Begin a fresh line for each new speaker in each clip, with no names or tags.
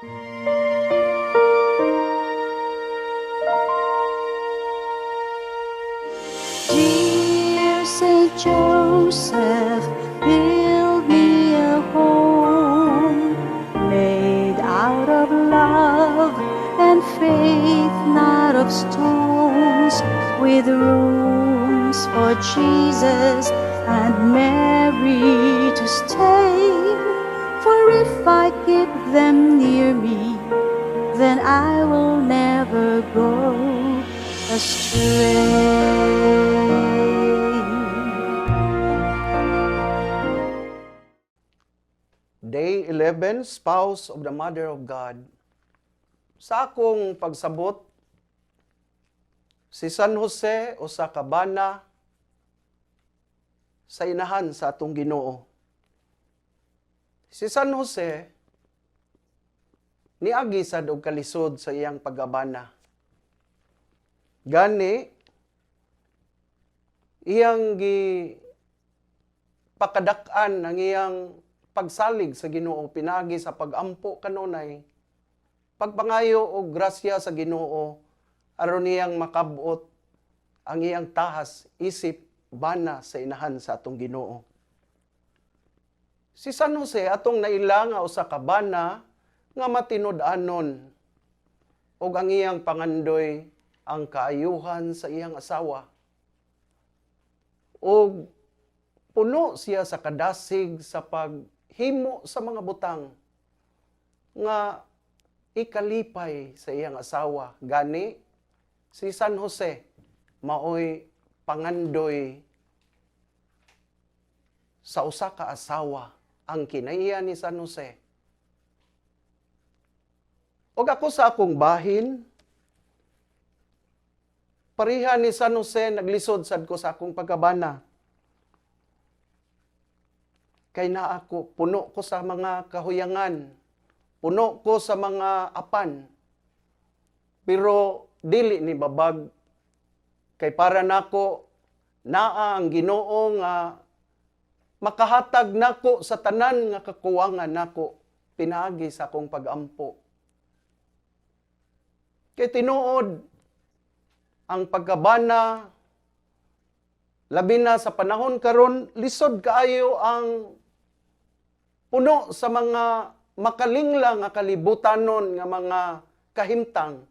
Dear Saint Joseph, build me a home made out of love and faith, not of stones, with rooms for Jesus and Mary to stay. For if I keep them near me, then I will never go astray.
Day 11, Spouse of the Mother of God. Sa akong pagsabot, si San Jose usa ka bana sa inahan sa atong Ginoo. Si San Jose niagi sad og kalisod sa iyang pagabana. Gani iyang gi pakadak-an ang iyang pagsalig sa Ginoo pinaagi sa pagampo kanunay, pagpangayo og grasya sa Ginoo aron niyang makabot ang iyang tahas isip bana sa inahan sa atong Ginoo. Si San Jose atong naila nga usa ka bana nga matinud-anon ug ang iyang pangandoy ang kaayuhan sa iyang asawa. Ug puno siya sa kadasig sa paghimo sa mga butang nga ikalipay sa iyang asawa. Gani si San Jose maoy pangandoy sa usa ka asawa ang kinaiya ni San Jose. Og ako sa akong bahin, pareha ni San Jose, naglisod sad ko sa akong pagkabana. Kay naa ako, puno ko sa mga kahuyangan, puno ko sa mga apan. Pero dili ni babag, kay para nako naa ang Ginoo nga makahatag nako sa tanan nga kakuwangan nako pinaagi sa akong pagampo. Kay tinuod ang pagkabana, labi na sa panahon karon, lisod kaayo ang puno sa mga makalingla nga kalibutanon nga mga kahimtang.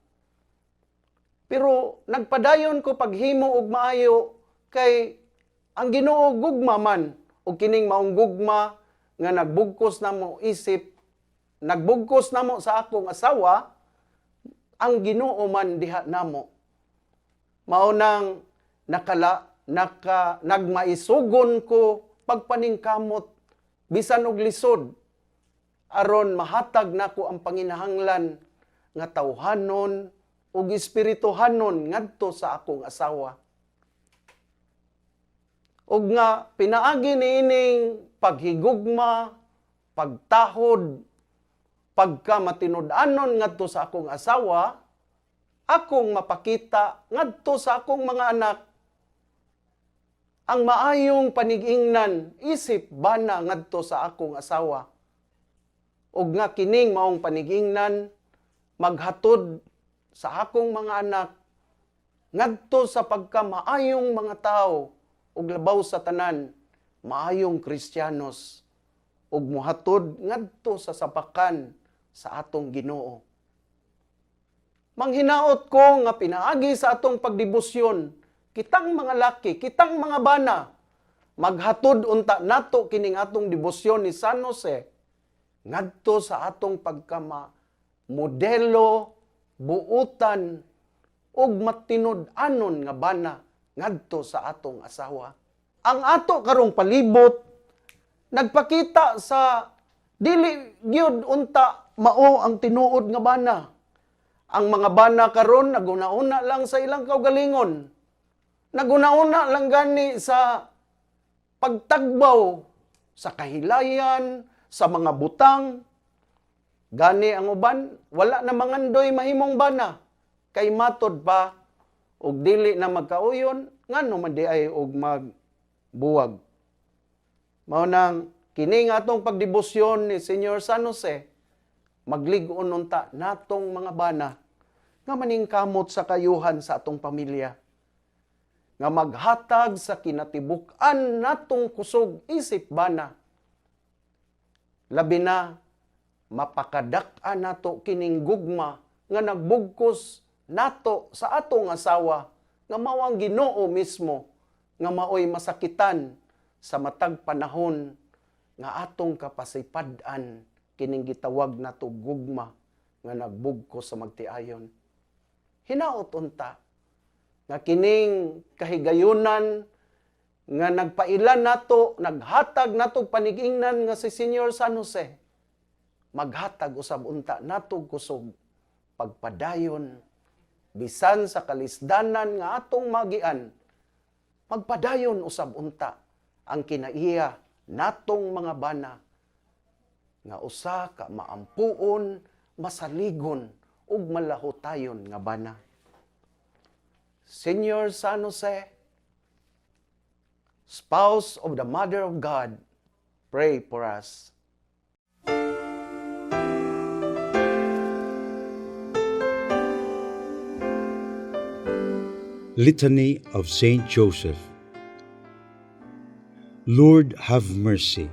Pero nagpadayon ko paghimo og maayo kay ang Ginoo gugma man, ug kining maong gugma nga nagbugkos namo isip nagbugkos namo sa akong asawa, ang Ginoo man diha namo. Mao nang nagmaisugon ko pagpaningkamot bisan og lisod aron mahatag nako ang panginahanglan nga tawhanon ug espirituhanon ngadto sa akong asawa. Ug nga pinaagi niining paghigugma, pagtahod, pagkamatinud-anon ngadto sa akong asawa, akong mapakita ngadto sa akong mga anak ang maayong panigingnan isip bana ngadto sa akong asawa. Ug nga kining maong panigingnan maghatod sa akong mga anak ngadto sa pagkamaayong mga tawo ug labaw sa tanan maayong Kristiyanos ug mohatod ngadto sa sapakan sa atong Ginoo. Manghinaot ko nga pinaagi sa atong pagdebosyon, kitang mga laki, kitang mga bana, maghatod unta nato kining atong debosyon ni San Jose ngadto sa atong pagkama modelo, buutan ug matinud-anon nga bana ngadto sa atong asawa. Ang ato karong palibot nagpakita sa dili gyud unta mao ang tinuod nga bana. Ang mga bana karon naguna-una lang sa ilang kaugalingon. Naguna-una lang gani sa pagtagbaw sa kahilayan, sa mga butang. Gani ang uban, wala na mangandoy mahimong bana. Kay matod pa, og dili na magkauyon, ngano man di ay og magbuwag. Mao nang kini nga atong pagdebosyon ni Senyor San Jose, Maglig-on unta natong mga bana nga maningkamot sa kayuhan sa atong pamilya, nga maghatag sa kinatibuk-an natong kusog isip bana. Labi na mapakadak-an nato kining gugma nga nagbugkos nato sa atong asawa, nga mao ang Ginoo mismo, nga maoy masakitan sa matag panahon nga atong kapasipad-an kining gitawag nato gugma nga nagbugkos sa magtiayon. Hinaot unta nga kining kahigayunan nga nagpailan nato, naghatag nato panigingnan nga si Senior San Jose, maghatag usab unta nato kusog pagpadayon bisan sa kalisdanan nga atong magian, magpadayon usab unta ang kinaiya natong mga bana nga usa ka maampuon, masaligon ug malahutayon nga bana. Senior San Jose, spouse of the Mother of God, pray for us.
Litany of Saint Joseph. Lord, have mercy.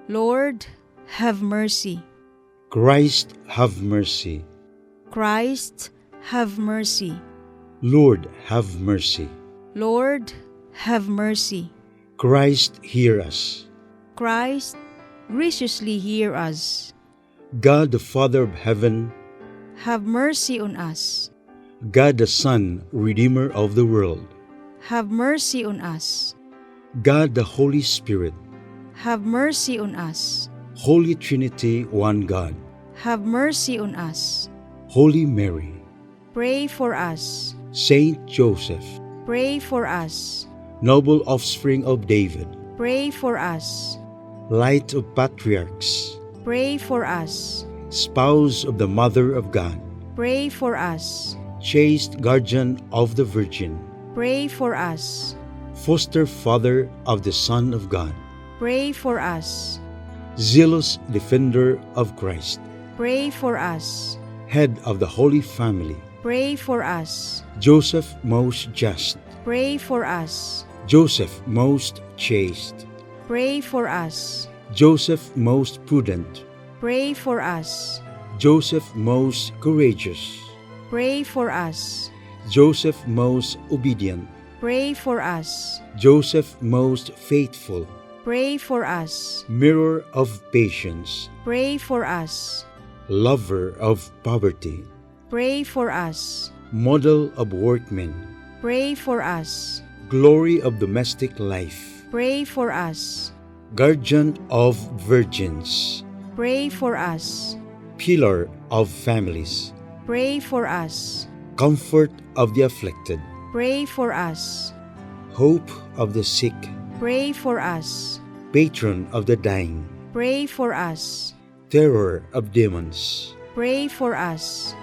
Lord, have mercy.
Christ, have mercy.
Christ, have mercy.
Lord, have mercy.
Lord, have mercy.
Christ, hear us.
Christ, graciously hear us.
God, the Father of heaven,
have mercy on us.
God the Son, Redeemer of the world,
have mercy on us.
God the Holy Spirit,
have mercy on us.
Holy Trinity, one God,
have mercy on us.
Holy Mary,
pray for us.
Saint Joseph,
pray for us.
Noble offspring of David,
pray for us.
Light of patriarchs,
pray for us.
Spouse of the Mother of God,
pray for us.
Chaste guardian of the Virgin,
pray for us.
Foster father of the Son of God,
pray for us.
Zealous defender of Christ,
pray for us.
Head of the Holy Family,
pray for us.
Joseph most just,
pray for us.
Joseph most chaste,
pray for us.
Joseph most prudent,
pray for us.
Joseph most courageous,
pray for us.
Joseph most obedient,
pray for us.
Joseph most faithful,
pray for us.
Mirror of patience,
pray for us.
Lover of poverty,
pray for us.
Model of workmen,
pray for us.
Glory of domestic life,
pray for us.
Guardian of virgins,
pray for us.
Pillar of families,
pray for us.
Comfort of the afflicted,
pray for us.
Hope of the sick,
pray for us.
Patron of the dying,
pray for us.
Terror of demons,
pray for us.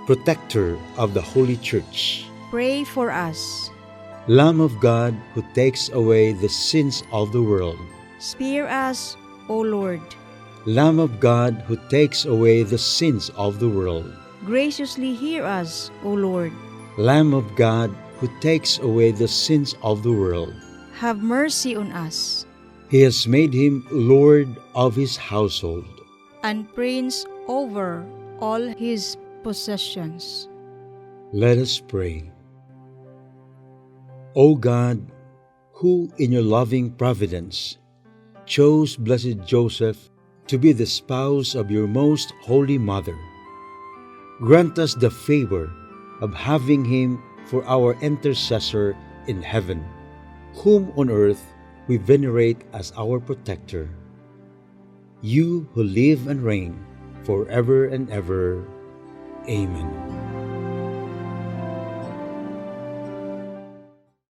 Protector of the Holy Church,
pray for us.
Lamb of God who takes away the sins of the world,
spare us, O Lord.
Lamb of God who takes away the sins of the world,
graciously hear us, O Lord.
Lamb of God who takes away the sins of the world,
have mercy on us.
He has made him Lord of his household,
and Prince over all his possessions.
Let us pray. O God, who in your loving providence chose Blessed Joseph to be the spouse of your most holy mother, grant us the favor of having him for our intercessor in heaven, whom on earth we venerate as our protector. You who live and reign forever and ever. Amen.